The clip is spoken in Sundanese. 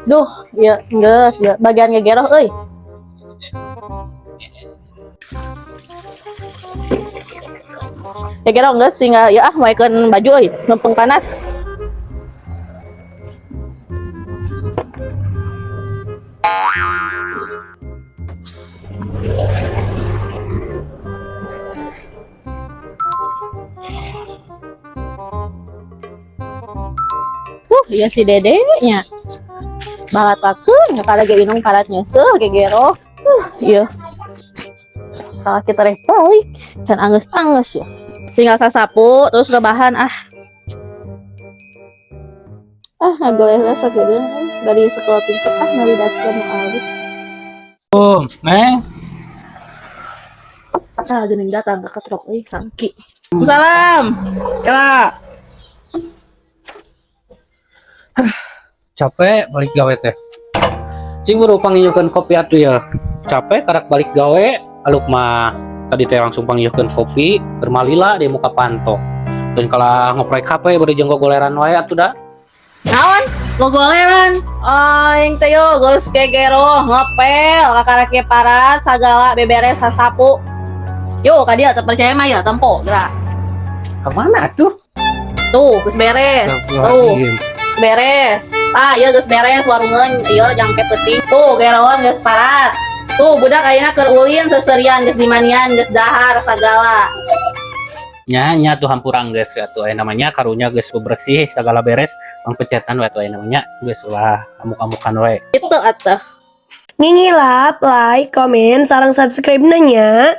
Duh, ya geus ya bagian ngegeroh euy. Gegeroh geus tinggal ya ah moekeun baju euy, lempeng panas. Iya si Dede nya. Balatakeun kada ge inung parat nyeuseuh gegero. Iya. Salah kita reh balik dan anggeus-anggeus ya. Tinggal sasapu terus rebahan ah. Ah, ngagoleh sakedeung dari sekolah tingkat ah meuli daster nu alus. Oh, Neng. Ah, geuning datang ke ketrok euy kangki. Salam. Kela. Capek balik gawe teh. Cing buru pangiukeun kopi atuh ya. Capek karak balik gawe, aluk mah tadi teh langsung pangiukeun kopi, keur malila di muka panto. Dan kalah ngoprek HP bari jeung gogoleran wae atuh da. Naon? Gogoleran. Aing teh yo geus gegero ngepel kakarek parat sagala beberes sasapu. Yo ka dieu teu percaya mah ya tempo gerak. Kemana atuh? Tuh geus beres. Tuh beres. Ah, ieu geus beres warungeun ieu jangke peuting. Tuh geroan geus parat. Tuh budak ayeuna keur ulin seserian geus dimanian geus dahar sagala. Nya nya tuh hampurang geus atuh aya namanya karunya geus bebersih sagala beres pangpecetan we atuh aya namanya geus ulah amuk-amukan we. Itu atuh. Ngingilap, like, komen, sarang subscribe nanya.